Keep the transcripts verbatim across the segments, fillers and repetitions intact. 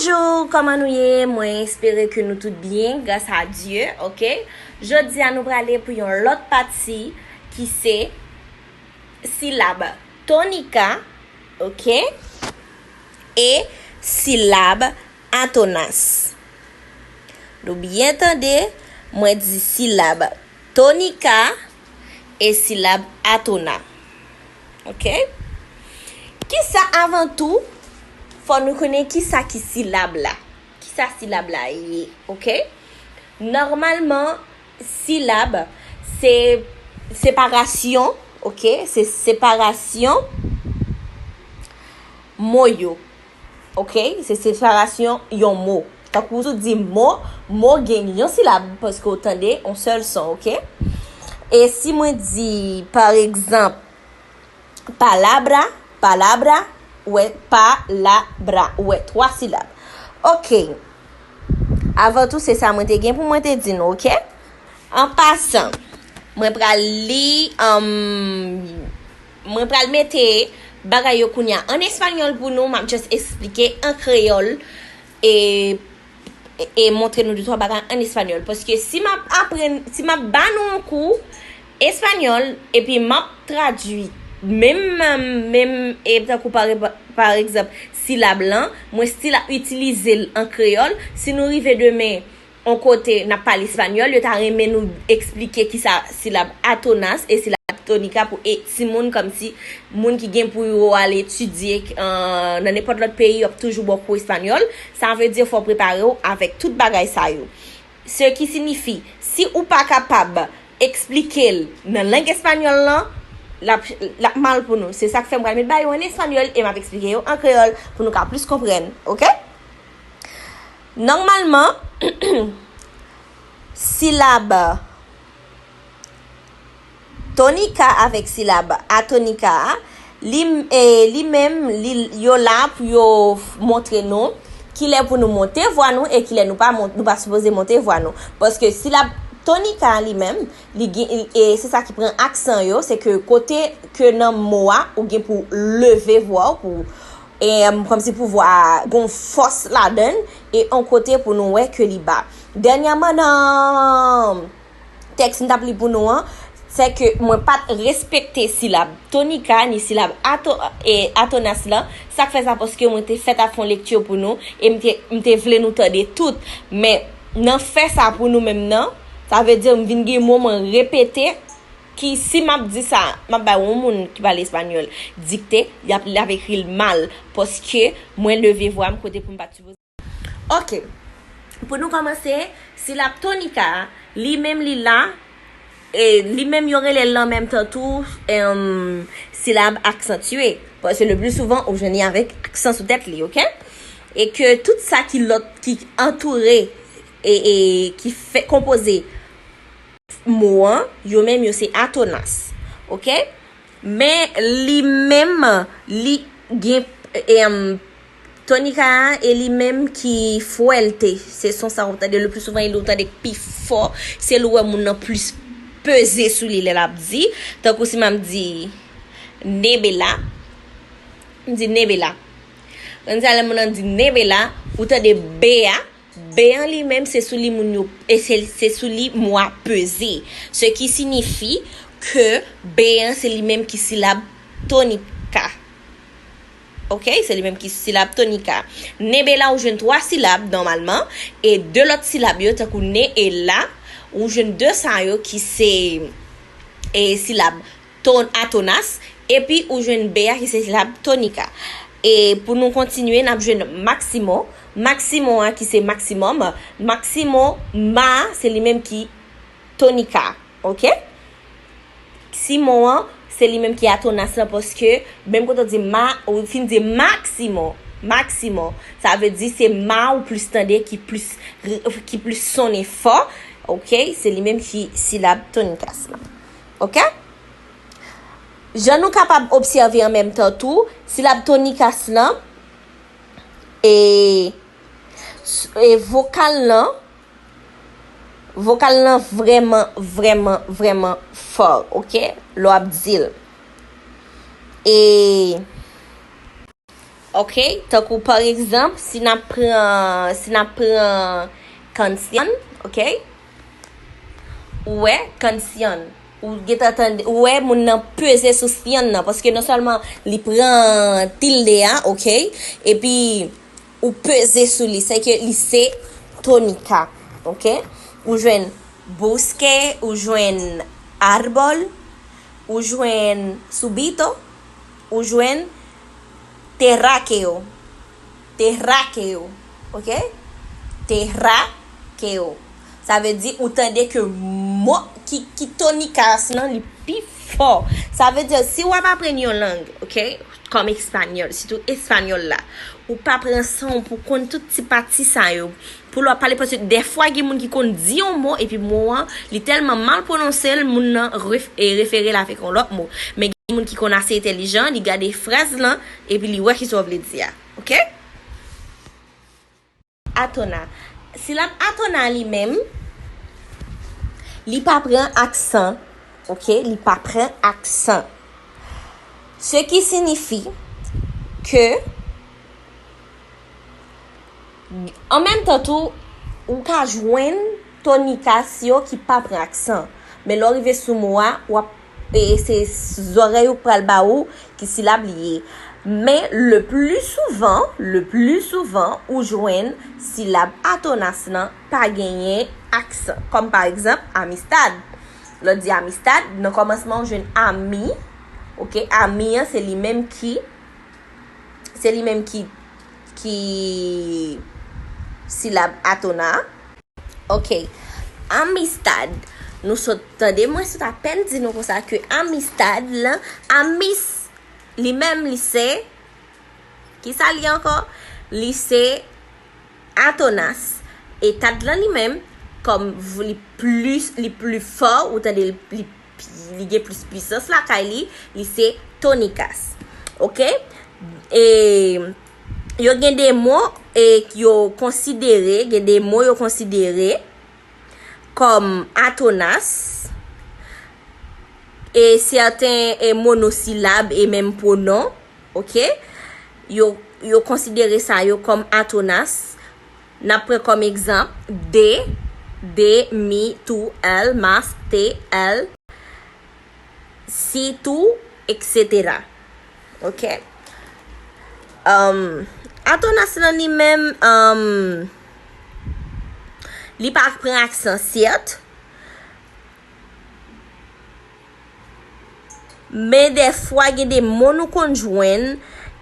Bonjou, kòman nou ye? Mwen espere ke nou tout byen, gras a Dye, oke? Jodi a nou prale pou yon lòt pati ki se silab tonika, oke? E silab atonas. Nou byen tande, mwen di silab tonika e silab atona. Oke? Kisa avan tou, fò nou konnen kisa ki silab la. Kisa silab la ye, oke? Nòmalman, silab, se separasyon, oke? Se separasyon mo yo, oke? Se separasyon yon mo. Tankou w di mo, mo gen yon silab, paske w tande yon sèl son, oke? E si mwen di, pa egzanp, palabra, palabra, ou wè, palabra, ou wè, twa silab. Oke. Avan tou, se sa mwen te gen pou mwen te di nou, oke? An pasan, mwen pral li, um, mwen pral mete bagay yo kounye a an espanyòl pou nou, m ap just esplike an kreyòl, e, e montre nou de twa bagay an espanyòl. Paske si m ap aprann, si m ap ba nou yon kou espanyòl, epi m ap tradui menm, menm, e tankou pa, pa egzanp, silab lan, mwen still ap itilize l an kreyòl. Si nou rive demen, yon kote n ap pale espanyòl, yo ta renmen nou eksplike kisa silab atonas e silab tonika pou e timoun, kòmsi moun ki gen pou yo al etidye, euh, nan nenpòt lòt peyi, y ap toujou ba w kou espanyòl. Sa vle di fò w prepare w avèk tout bagay sa yo. Ce qui signifie, si ou pa kapab eksplike l nan lang espanyòl lan, l ap, l ap mal pou nou. Se sa k fè m pral met ba yo an espanyòl e m ap eksplike yo an kreyòl pou nou ka plis konprann, oke? Nòmalman, silab tonika avèk silab atonika, li, e, li menm, li, yo la pou yo montre nou kilè pou nou monte vwa nou e kilè nou pa mont-, nou pa sipoze monte vwa nou. Paske silab tonika li menm, li gen, e se sa ki pran aksan yo, se ke kote ke nan mo a, ou gen pou leve vwa w, pou, e, kòmsi pou vwa a gon fòs ladan l, e on kote pou nou wè ke li ba. Dènyèman nan tèks m t ap li pou nou an, se ke mwen pa t respekte silab tonika ni silab ato-, e, atonas lan. Sa k fè sa, paske mwen te fèt ap fè yon lekti pou nou, e m te, m te vle nou tande tout. Men, nan fè sa pou nou menm nan, sa vle di m vin gen mo mwen repete, ki si m ap di sa, m ap bay yon moun ki pale espanyòl dikte, y ap, l ap ekri l mal, paske mwen leve vwa m kote pou m pa t sipoze. Oke. Pou nou kòmanse, silab tonika, li menm li la, e li menm yo rele l an menm tan tou, em, silab aksantye. Paske le pli souvan, ou jwenn li avèk aksan sou tèt li, oke? E ke tout sa ki lòt, ki antoure, e, e ki fè, konpoze mo an, yo menm yo se atonas. Oke? Men li menm, li gen, em, tonika a, e li menm ki fwèlte. Se son sa w tande le pli souvan, e ou tande k pi fò, se lè w wè moun nan plis peze sou li lè l ap di. Tankou si m ap di nebela, m di nebela. Kòmsi lè moun nan di nebela, ou tande be a, be an li menm, se sou li moun yo, e se, se sou li mo a peze. Ce qui signifie que be an, se li menm ki silab tonika. Oke? Se li menm ki silab tonika. Nebe la, ou jwenn twa silab nòmalman, e de lòt silab yo, tankou ne e la, ou jwenn de sa yo ki se, e, silab ton-, atonas, epi ou jwenn be a ki se silab tonika. E pou nou kontinye, n ap jwenn maksimo. Maksimo a ki se maksimòm. Maksimo, ma, se li menm ki tonika. Oke? Simo an, se li menm ki atonas lan, paske menm kote w di ma, ou fin di maksimo, maksimo, sa vle di se ma ou plis tande ki plis, ki plis sonnen fò. Oke? Se li menm ki silab tonikas lan. Oke? Jan nou kapab obsève an menm tan tou, silab tonikas lan, e, e vokal lan, vokal lan vrèman, vrèman, vrèman fò, oke? Lè w ap di l. E Ok, tankou pa egzanp, si n ap pran, si n ap pran kansion, ok? Ou wè, kansion. Ou gentan tande, ou wè moun nan peze sou sion nan, paske non sèlman li pran tilde a, ok? Epi ou peze sou li, se ke li se tonika, ok? Ou jwenn busque, ou jwenn árbol, ou jwenn subito, ou jwenn terráqueo. Terráqueo, ok? Terráqueo. Sa vle di ou tande ke mo ki, ki tonikas nan li pi fò. Sa vle di si w ap aprann yon lang, ok? Kòm espanyòl, sitou espanyòl la. Ou pa pran san w pou konn tout ti pati sa yo. Pou lè w ap pale, paske dèfwa gen moun ki konn di yon mo, epi mo an, li tèlman mal pwononse l, moun nan ref, e refere l avèk yon lòt mo. Men gen moun ki konn ase entèlijan, li gade fraz lan, epi li wè kisa w vle di a. Ok? Atona. Silab atona li menm, li pa pran aksan. Ok? Li pa pran aksan. Ce qui signifie que, an menm tan tou, ou ka jwenn tonikas yo ki pa pran aksan. Men lè w rive sou mo a, w ap, e se zòrèy ou k pral ba ou ki silab li ye. Men, le plus souvent, le plus souvent, ou jwenn silab atonas lan pa genyen aksan. Kòm pa egzanp, amistad. Lè w di amistad, nan kòmansman, ou jwenn ami. Ok, ami an, se li menm ki, se li menm ki, ki silab atona. Ok. Amistad. Nou sot tande, mwen sot apèn di nou konsa ke amistad lan, amis, li menm, li se, kisa li ankò? Li se atonas. E tad lan li menm, kòm v-, li plis, li pli fò, ou tande li, li, li gen plis pwisans lakay li, li se tonikas. Ok? E yo gen de mo, e yo konsidere, gen de mo yo konsidere kòm atonas, e sèten, e monosilab e menm pwonon, ok? Yo, yo konsidere sa yo kòm atonas. N ap pran kòm egzanp, de, de, mi, tu, el, mas, te, el, si, tu, etsetera. Ok? Um, atonas lan li menm, um, li pa pran aksan, sèt. Men dèfwa, gen de mo nou konn jwenn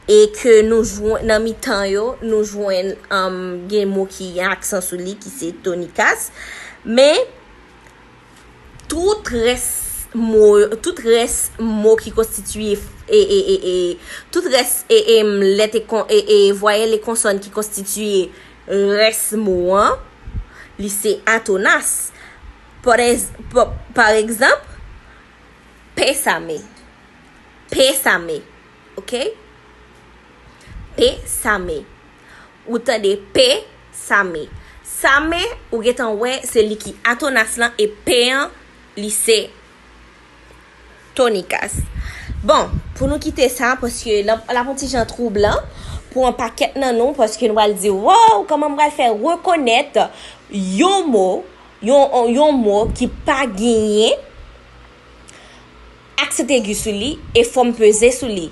e ke nou jwenn nan mitan yo, nou jwenn, um, gen mo ki gen aksan sou li, ki se tonikas. Men, tout rès mo, tout rès mo ki konstitiye, e, e, e, e, tout rès, e, e, lèt e kon-, e, e, vwayèl e konsòn ki konstitiye rès mo an, li se atonas. Por ez-, pa, pa egzanp, pésame. Pésame. Ok? Pésame. Ou tande pésame. Same, ou gentan wè, se li ki atonas lan, e pe an, li se tonikas. Bon, pou nou kite sa, paske l ap, l ap yon ti jan twoublan pou yon pakèt nan nou, paske nou pral di, wow, kòman m pral fè rekonèt yon mo, yon, yon mo ki pa genyen aksan egi sou li e fò m peze sou li.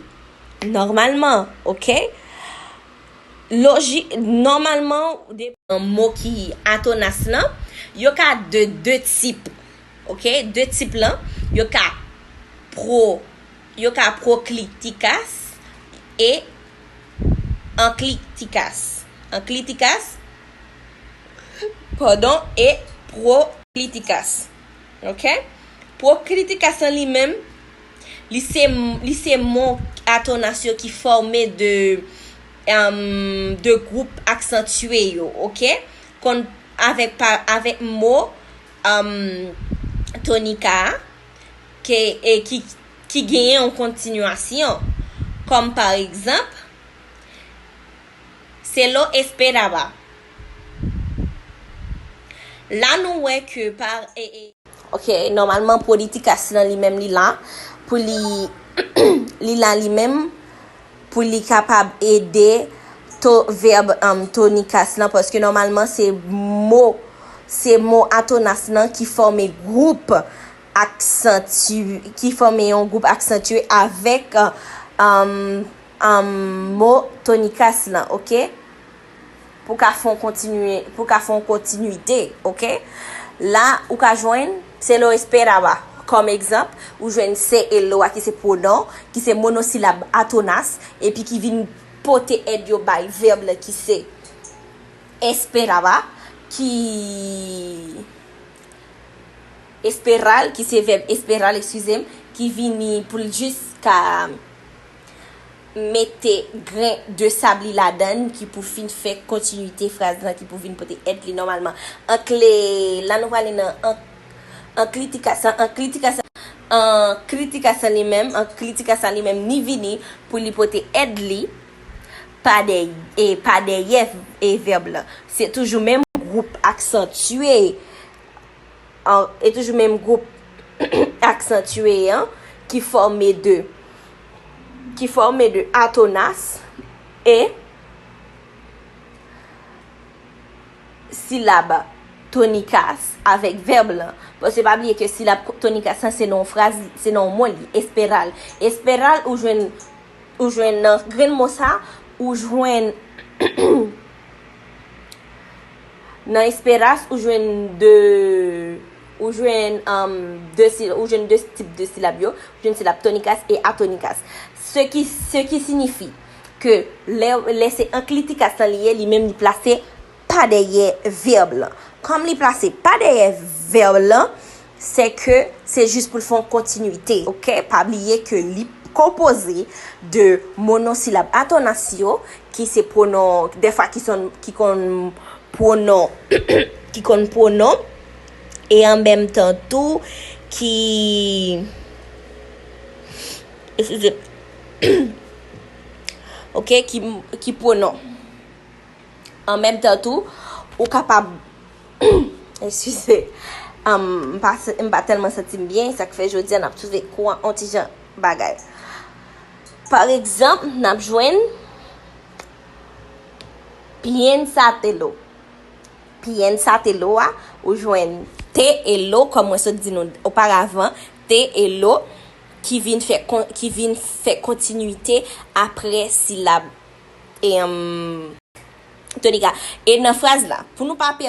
Nòmalman, ok? Loji-, nòmalman, de mo ki atonas lan, yo ka de de tip. Ok? De tip lan, yo ka pro, yo ka proklitikas e anklitikas. Anklitikas, padon, e proklitikas. Ok? Proklitikas lan li menm, li se, li se mo atonas yo ki fòme de, em, de gwoup aksantye yo, ok? Kon avèk pa, avèk mo, em, tonika a, ke, e ki, ki genyen yon kontinyasyon. Kòm pa egzanp, se lo esperaba. La nou wè ke pa, e, e, Ok, nòmalman, politikas lan li menm li la pou li, li la li menm pou li kapab ede to, vèb, um, tonikas lan, paske nòmalman se mo, se mo atonas lan ki fòme gwoup aksantye, ki fòme yon gwoup aksantye avèk, um, um, mo tonikas lan, oke? Pou ka fè yon kontinye, pou ka fè yon kontinwite, oke? La, ou ka jwenn se lo esperaba. Kòm egzanp, ou jwenn se e lo a ki se pwonon, ki se monosilab atonas, epi ki vin pote èd yo bay vèb la ki se esperaba, ki esperal, ki se vèb esperal, eskize m, ki vini pou l jis ka mete gren de sab li ladan l, ki pou fin fè kontinwite fraz lan, ki pou vin pote èd li nòmalman. Ankle, la nou prale nan an-, anklitikas lan, anklitikas lan, anklitikas lan li menm, anklitikas lan li menm, ni vini pou li pote èd li pa dèy-, e pa dèyè e vèb lan. Se toujou menm gwoup aksantye, an, e toujou menm gwoup aksantye an ki fòme de, ki fòme de atonas e silab tonikas avèk vèb lan. Paske pa bliye ke silab tonikas lan se nan yon fraz, se nan yon mo li, esperal. Esperal, ou jwenn, ou jwenn nan grenn mo sa, ou jwenn nan esperas, ou jwenn de, ou jwenn, um, de sil-, ou jwenn de tip de silab yo, ou jwenn silab tonikas e atonikas. Se ki, se ki sinifi ke lè, lè se anklitikas lan li ye, li menm li plase pa dèyè vèb lan. Kòm li plase pa dèyè vèb lan, se ke se jis pou l fè yon kontinwite, oke? Pa bliye ke li konpoze de monosilab atonas yo, ki se pwonon, dèfwa ki son, ki konn pwonon, ki konn pwonon, e an menm tan tou, ki, eskize, oke, ki, ki pwonon. An menm tan tou, ou kapab, eskize, um, m pa, m pa tèlman santi m byen, sa k fè jodi a n ap twouve kou an on ti jan bagay. Pa egzanp, n ap jwenn piensátelo. Piensátelo a, ou jwenn te e lo, kòm mwen sot di nou oparavan, te e lo, ki vin fè kon-, ki vin fè kontinwite apre silab e, um, tonika. E nan fraz la, pou nou pa pèdi